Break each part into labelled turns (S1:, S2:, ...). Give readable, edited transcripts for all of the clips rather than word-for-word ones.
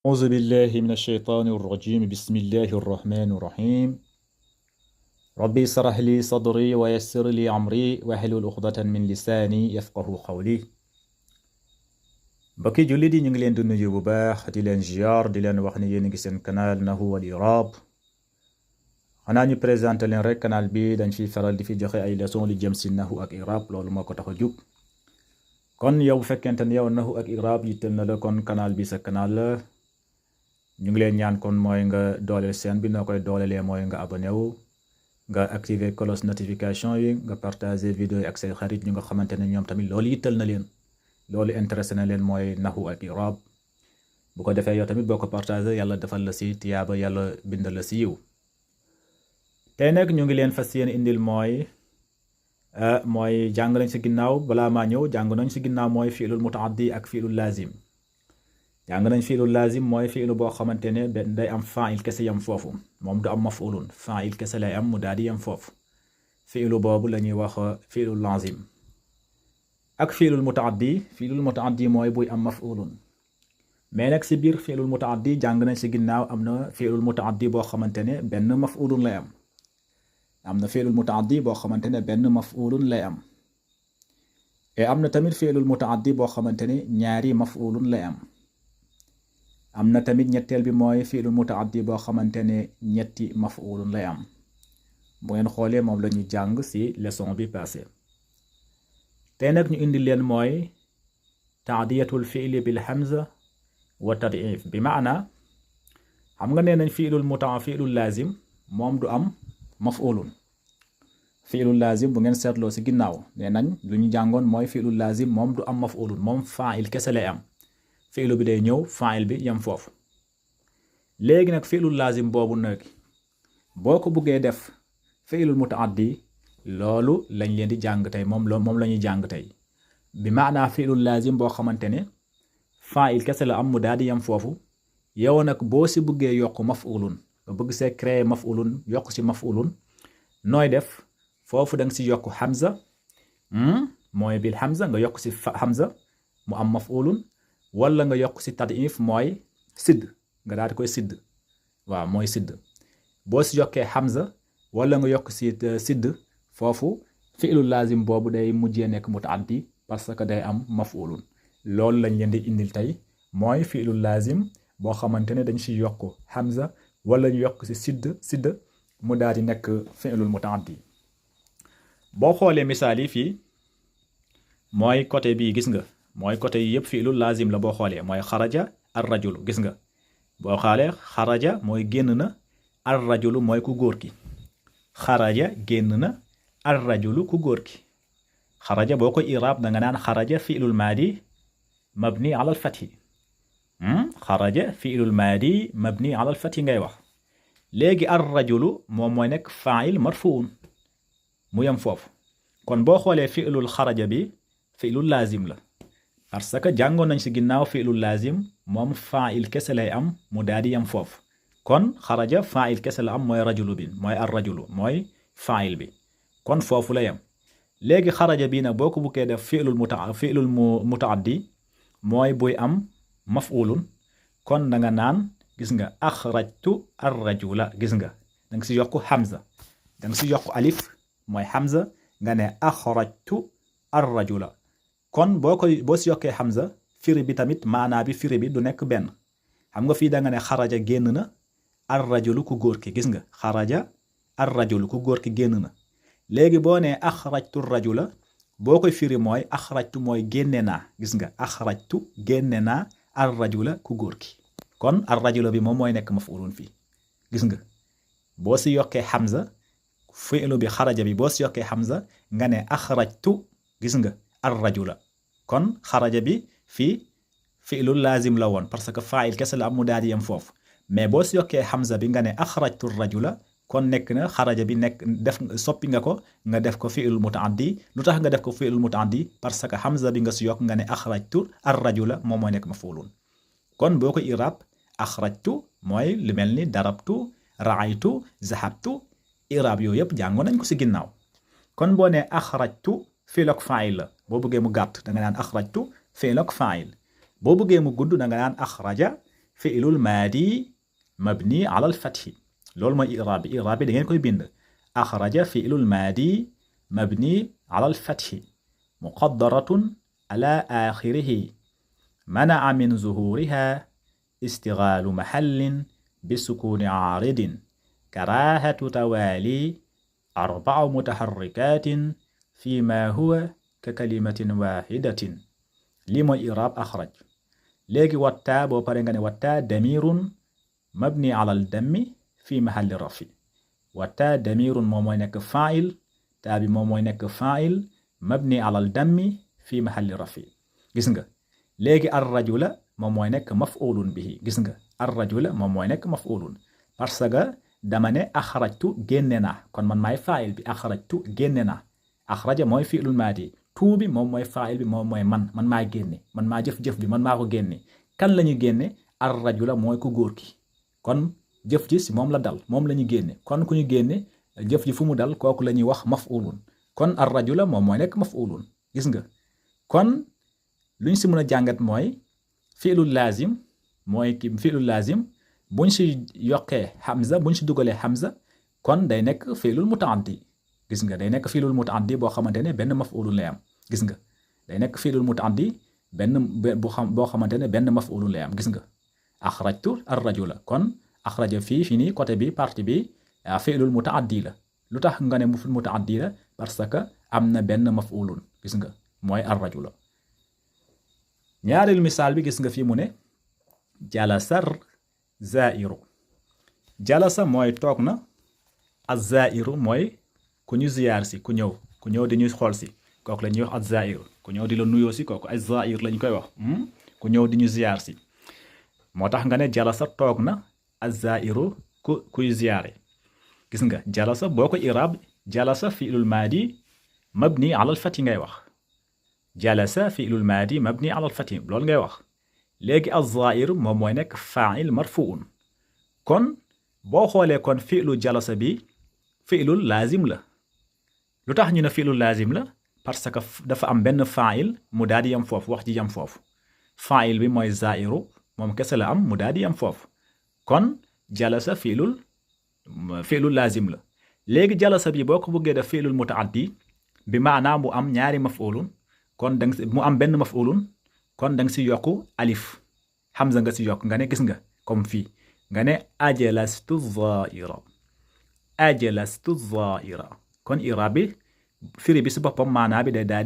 S1: أعوذ بالله من الشيطان الرجيم بسم الله الرحمن الرحيم ربي اشرح لي صدري ويسر لي أمري واحلل عقدة من لساني يفقهوا قولي mbokki jullit yi ñu ngi leen di nuyu bu baax di leen ziar di leen wax ni yéen a ngi seen canal Nahwu wal I'rab xanaa ñu présenté leen rek canal bi dañ fiy faral di fi joxe ay leçon li jëm si nahwu ak i'rab loolu moo ko tax a jug kon yow bu fekkente ne yow nahwu ak i'rab yitteel na la kon canal bi sa canal la ñu ngi leen ñaan kon mooy nga dooleel seen bi noo koy doolelee mooy nga abonné wu nga activer cloche notification yi nga partager vidéo yi ak say xarit ñu nga xamante ne ñoom tamit loolu yitteel na leen loolu intéressé na leen mooy nahwu ak i'rab bu ko defee yow tamit boo ko partager yàlla defal la si tiyaaba yàlla bindal la si yiw tey nag ñu ngi leen fas yéene indil mooy jàng nañ si ginnaaw balaa maa ñëw jàng nañ si ginnaaw mooy fi'lul mutaaddi ak fi'lul laazim jàng nañ fi'lul laazim mooy fi'lu boo xamante ne day am fa'il kese yam foofu moom du am maf'ulun fa'il kese lay am mu daal di yam foofu fi'lu boobu la ñuy wax fi'lul laazim ak fi'lul mutaaddi mooy buy am maf'ulun mais nag si biir fi'lul mutaaddi jàng nañ si ginnaaw am na fi'lul mutaaddi boo xamante ne benn maf'ulun lay am na fi'lul mutaaddi boo xamante ne benn maf'ulun lay am et am na tamit fi'lul mutaaddi boo xamante ne ñaari maf'ulun lay am na tamit ñetteel bi mooy fi'lul mutaaddi boo xamante ne ñetti maf'ulun lay am bu ngeen xoolee moom la ñu jàng si leçon bi passé tey nag ñu indi leen mooy taadiyatul fi'li bil hamza wa tad'if bi maana xam nga nee nañ fi'lul laazim moom du am maf'ulun fi'lul laazim bu ngeen seetloo si ginnaaw nee nañ lu ñu jàngoon mooy fi'lul laazim moom du am maf'ulun moom fa'il kese lay am fi'lu bi day ñëw fa'il bi yam foofu léegi nag fi'lul laazim boobu nag boo ko buggee def fi'lul mutaaddi loolu lañ leen di jàng tey moom la ñuy jàng tey bi maanaa fi'lul laazim boo xamante ne fa'il kese la am mu daal di yam foofu yow nag boo si buggee yokk maf'ulun nga bëgg see créer maf'ulun yokk si maf'ulun nooy def foofu da nga si yokk hamza mooy bil hamza nga yokk si hamza mu am maf'ulun wala nga yokk si tad'if mooy sidd nga daal di koy sidd waaw mooy sidd boo si yokkee hamza wala nga yokk si sidd foofu fi'lul laazim boobu day mujjee nekk mutaaddi parce que day am maf'ulun loolu lañ leen di indil tey mooy fi'lul laazim boo xamante ne dañ si yokk hamza wala ñu yokk si sidd mu daal di nekk fi'lul mutaaddi boo xoolee misaal yi fii mooy côté bii gis nga mooy côté yi yëpp fi'lul laazim la boo xoolee mooy xaraja ar rajulu gis nga boo xoolee xaraja mooy génn na ar rajulu mooy ku góor ki xaraja génn na ar rajulu ku góor ki xaraja boo ko i'raab da nga naan xaraja fi'lul maadi mabni ala al fathi xaraja fi'lul maadi mabni ala al fathi ngay wax léegi ar rajulu moom mooy nekk fa'il marfuun mu yem foofu kon boo xoolee fi'lul xaraja bi fi'lul laazim la parce que jàngoon nañ si ginnaaw fi'lul laazim moom fa'il kese lay am mu daal di yem foofu kon xaraja fa'il kese la am mooy rajulu bi mooy ar rajulu mooy fa'il bi kon foofu la yem léegi xaraja bii nag boo ko bukkee def fi'lul mutaaddi mooy buy am maf'ulun kon da nga naan gis nga axrajtu ar rajula gis nga da nga si yokk hamza da nga si yokk alif mooy hamza nga ne axrajtu ar rajula kon boo si yokkee hamza firi bi tamit maanaa bi firi bi du nekk benn xam nga fii da nga ne xaraja génn na ar rajulu ku góor ki gis nga xaraja ar rajulu ku góor ki génn na léegi boo nee axrajtu rajula boo koy firi mooy axrajtu mooy génne naa gis nga axrajtu génne naa ar rajula ku góor ki kon ar rajula bi moom mooy nekk maf'ulun fii gis nga boo si yokkee hamza fi'lu bi xaraja bi boo si yokkee hamza nga ne axrajtu gis nga ar rajula kon xaraja bi fii fi'lul laazim la woon parce que fa'il kese la am mu daal di yem foofu mais boo si yokkee hamza bi nga ne axrajtu rajula kon nekk na xaraja bi nekk soppi nga ko nga def ko fi'lul mutaaddi lu tax nga def ko fi'lul mutaaddi parce que hamza bi nga si yokk nga ne axrajtu ar rajula moom mooy nekk maf'ulun kon boo ko i'raab axrajtu mooy lu mel ni darabtu ra'aytu zahabtu i'raab yooyu yëpp jàngoon nañ ko si ginnaaw kon boo nee axrajtu fi'l ak fa'il la boo bëggee mu gàtt da nga naan axrajtu fi'l ak fa'il boo bëggee mu gudd da nga naan axraja fi'lul maadi mabni ala al-fathi loolu mooy i'raab bi da ngeen koy bind axraja fi'lul maadi mabni ala al-fathi muqaddaratun ala aaxirihi mana'a min zuhuriha istigaalu mahallin bisukuni aaridin karaahatu tawaali arba'u mutaharrikaatin fi ma huwa ka kalimatin waahidatin lii mooy i'raab axraj léegi wattaa boo pare nga ne wattaa damirun mabni ala al dammi fi mahalli rafi wattaa damirun moom mooy nekk fa'il taa bi moom mooy nekk fa'il mabni ala al dammi fi mahalli rafi gis nga léegi ar rajula moom mooy nekk maf'ulun bihi gis nga ar rajula moom mooy nekk maf'ulun parce que dama ne axrajtu génne naa kon man maay fa'il bi axrajtu génne naa axraja mooy fi'lul maadi tuu bi moom mooy fa'il bi moom mooy man maa génne man maa jëf-jëf bi man maa ko génne kan la ñu génne ar rajula mooy ku góor ki kon jëf ji si moom la dal moom la ñu génne kon ku ñu génne jëf ji fu mu dal kooku la ñuy wax maf'ulun kon ar rajula moom mooy nekk maf'ulun gis nga kon lu ñu si mën a jàngat mooy fi'lul laazim mooy ki fi'lul laazim buñ si yokkee hamza buñ si dugalee hamza kon day nekk fi'lul mutaaddi gis nga day nekk fi'lul mutaaddi boo xamante ne benn maf'ulun lay am gis nga day nekk fi'lul mutaaddi boo xamante ne benn maf'ulun lay am gis nga axrajtu ar rajula kon axraja fii nii côté bi partie bi fi'lul mutaaddi la lu tax nga ne mutaaddi la parce que am na benn maf'ulun gis nga mooy ar rajula ñaareelu misaal bi gis nga fii mu ne jalasar zairu jalasa mooy toog na az-zairu mooy ku ñu ziyaar si ku ñëw di ñu xool si kooku la ñuy wax az-zairu ku ñëw di la nuyoo si kooku az-zair lañ koy wax ku ñëw di ñu ziyaar si moo tax nga ne jalasa toog na az-zairu kuy ziyaare gis nga jalasa boo ko i'raab jalasa fi'lul maadi mabni ala al-fathi ngay wax jalasa fi'lul maadi mabni ala al-fathi loolu ngay wax léegi az-zair moom mooy nekk fa'il marfu'un kon boo xoolee kon fi'lu jalasa bi fi'lul laazim la lu tax ñu ne fi'lul laazim la parce que dafa am benn fa'il mu daal di yam foofu wax ji yam foofu fa'il bi mooy zairu moom kese la am mu daal di yam foofu kon jalasa fi'lul laazim la léegi jalasa bi boo ko bëggee def fi'lul mutaaddi bi maanaam mu am ñaari maf'ulun kon mu am benn maf'ulun kon da nga si yokku alif hamza nga si yokk nga ne gis nga comme fii nga ne ajalastu zaira kon i'raab bi firi bi si boppam maanaa bi day daal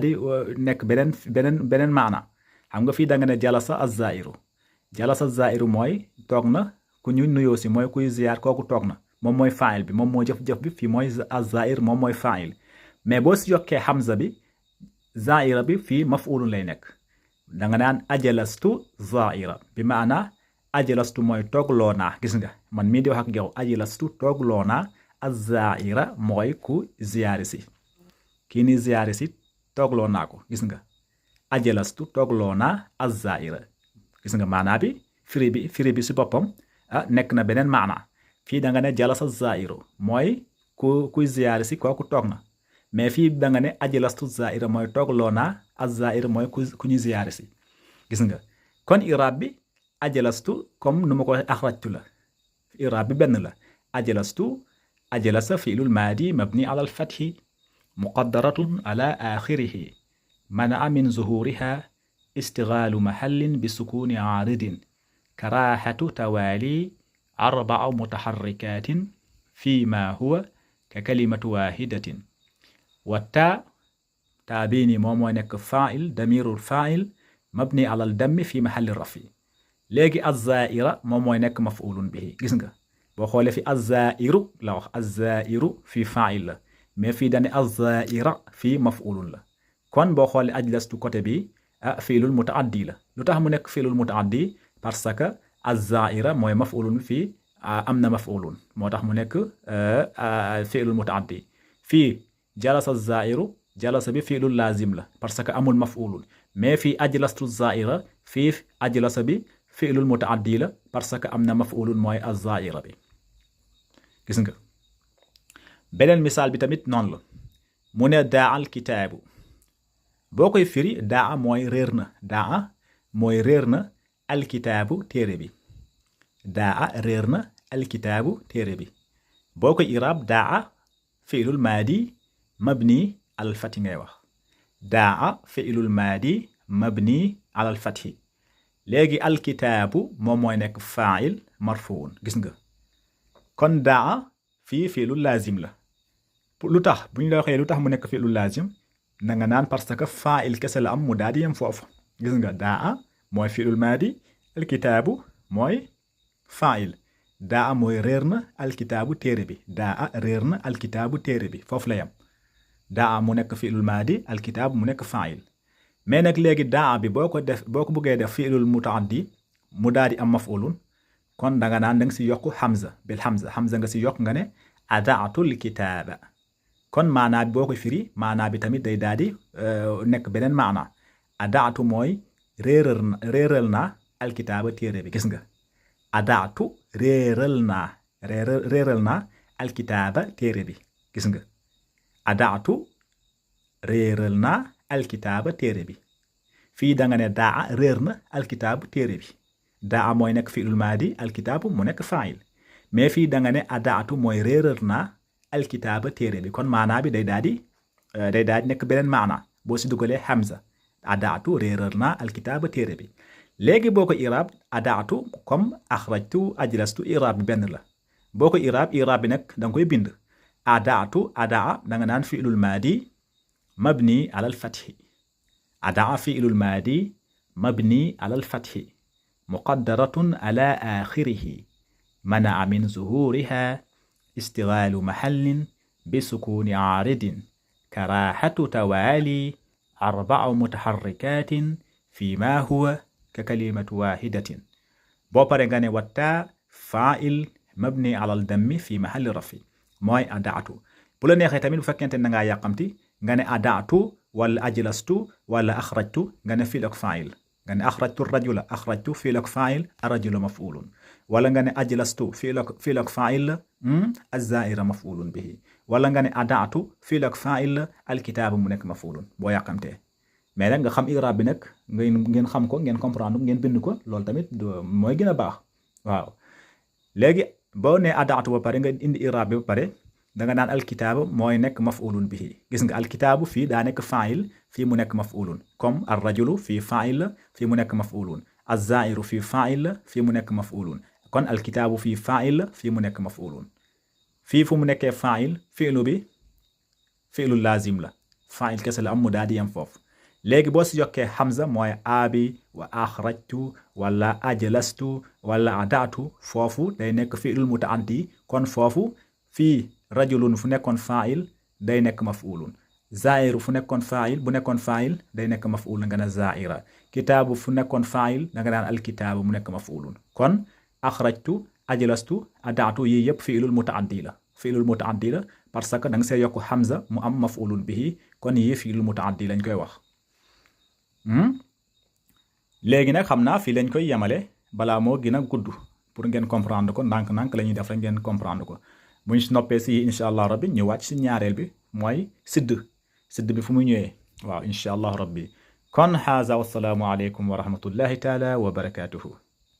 S1: di nekk beneen maana xam nga fii da nga ne jalasa az-zairu mooy toog na ku ñu nuyoo si mooy kuy ziyaar kooku toog na moom mooy fa'il bi moom moo jëf-jëf bi fii mooy az-zair moom mooy fa'il mais boo si yokkee hamza bi zaira bi fii maf'ulun lay nekk da nga naan ajalastu zaira bi maana ajalastu mooy toogloo naa gis nga man mii di wax ak yow ajalastu toogloo naa az-zaira mooy ku ziyaari si kii ni ziyaari si toogloo naa ko gis nga ajalastu toogloo naa az-zaira gis nga maanaa bi firi bi si boppam nekk na beneen maana fii da nga ne jalasa az-zairu mooy kuy ziyaari si kooku toog na mais fii da nga ne ajalastu zaira mooy toogloo naa az-zair mooy ku ñu ziyaare si gis nga kon i'raab bi ajalastu comme nu ma ko axrajtu la i'raab bi benn la ajalasa fi'lul maadi mabni ala al-fathi muqaddaratun ala axirihi mana'a min zuhuriha istigaalu mahallin bi sukuni aaridin karaahatu tawaali arba'a mutaharrikatin fi ma huwa ka kalimatu waahidatin taa bii nii moom mooy nekk fa'il damirul fa'il mabni ala al dammi fi mahalli rafi léegi az-zaira moom mooy nekk maf'ulun bihi gis nga boo xoolee fi az-zairu la wax az-zairu fi fa'il la mais fii dane az-zaira fii maf'ulun la kon boo xoolee ajlastu côté bi fi'lul mutaaddi la lu tax mu nekk fi'lul mutaaddi parce que az-zaira mooy maf'ulun fii am na maf'ulun moo tax mu nekk fi'lul mutaaddi fii jalasa az-zairu jalasa bi fi'lul laazim la parce que amul maf'ulun mais fii ajlastu az-zaira fii ajlasa bi fi'lul mutaaddi la parce que am na maf'ulun mooy az-zaira bi gis nga beneen misaal bi tamit noonu la mu ne daa al kitaabu boo koy firi daa mooy réer na alkitaabu téere bi daa réer na alkitaabu téere bi boo ko iraab daa fi'lul maadi mabni alal fathi ngay wax daa fi'lul maadi mabni alal fathi léegi alkitaabu moom mooy nekk faa'il marfuun gis nga kon daa fii fi'lul laazim la lu tax bu ñu la waxee lu tax mu nekk fi'lul laazim na nga naan parce que faa'il kese la am mu daal di yem foofu gis nga daa mooy fi'lul maadi alkitaabu mooy faa'il daa mooy réer na alkitaabu téere bi daa réer na alkitaabu téere bi foofu la yem daa mu nekk fi'lul maadi alkitaabu mu nekk faa'il mais nag léegi daa bi boo ko bëggee def fi'lul mutaaddi mu daal di am maf'ulun kon da nga naan da nga si yokk hamza bil hamza nga si yokk nga ne adaatul kitaaba kon maanaa bi boo ko firi maanaa bi tamit day daal di nekk beneen maanaa adaatu mooy réeral naa alkitaaba téere bi gis nga adaatu réeral naa alkitaaba téere bi gis nga adaatu réeral naa alkitaaba téere bi fii da nga ne daa réer na alkitaabu téere bi daa mooy nekk fi'lul maadi alkitaabu mu nekk faa'il mais fii da nga ne adaatu mooy réeral naa alkitaaba téere bi kon maanaa bi day daal di nekk beneen maanaa boo si dugalee hamza adaatu réeral naa alkitaaba téere bi léegi boo ko iraab adaatu comme axrajtu ajlastu iraab bi benn la boo ko iraab bi nag da nga koy bind adaatu adaa da nga naan fi'lul maadi mabni alal fathi adaa fi'lul maadi mabni alal fathi muqaddaratun ala aaxirihi mana'a min zuhuriha istigaalu mahallin bisukuuni aaridin karaahatu tawaali arba'u mutaharrikaatin fi ma huwa ka kalimatu waahidatin boo pare nga ne wattaa faa'il mabni alal dammi fi mahalli rafi mooy adaatu bu la neexee tamit bu fekkente ne ngaa yàqamti nga ne adaatu wala ajlastu wala axrajtu nga ne fi'l ak faa'il nga ne axrajtu rajula axrajtu fi'l ak faa'il arrajulu maf'ulun wala nga ne ajlastu fi'l ak faa'il az-zaa'ira maf'ulun bihi wala nga ne adaatu fi'l ak faa'il alkitaabu mu nekk maf'ulun boo yàqamtee mais nag nga xam iraab bi nag ngeen xam ko ngeen comprendre ngeen bind ko loolu tamit mooy gën a baax waaw léegi boo nee adaatu ba pare nga indi iraab bi ba pare da nga naan alkitaaba mooy nekk maf'ulun bihi gis nga alkitaabu fii daa nekk faa'il fii mu nekk maf'ulun comme ar-rajulu fii faa'il la fii mu nekk maf'ulun az-zaa'iru fii faa'il la fii mu nekk maf'ulun kon alkitaabu fii faa'il la fii mu nekk maf'ulun fii fu mu nekkee faa'il fi'lu bi fi'lu laazim la faa'il kese la am mu daal di yem foofu léegi boo si yokkee hamza mooy aabi wa axrajtu wala ajlastu wala adaatu foofu day nekk fi'lul mutaaddi kon foofu fii rajulun fu nekkoon faa'il day nekk maf'ulun zaa'iru fu nekkoon faa'il bu nekkoon faa'il day nekk maf'ul nga ne zaa'ira kitaabu fu nekkoon faa'il da nga naan alkitaabu mu nekk maf'ulun kon axrajtu ajlastu adaatu yii yëpp fi'lul mutaaddi la parce que da nga see yokk hamza mu am maf'ulun bihi kon yii fi'lul mutaaddi lañ koy wax léegi nag xam naa fii lañ koy yemale balaa moo gën a gudd pour ngeen comprendre ko ndànk-ndànk la ñuy def rek ngeen comprendre ko bu ñu si noppee si incha allah rabbi ñu wàcc si ñaareel bi mooy sidd bi fu mu ñëwee waaw incha allah rabbi kon xaaza wassalaamu aleykum wa rahmatullahi taala wa barakatuhu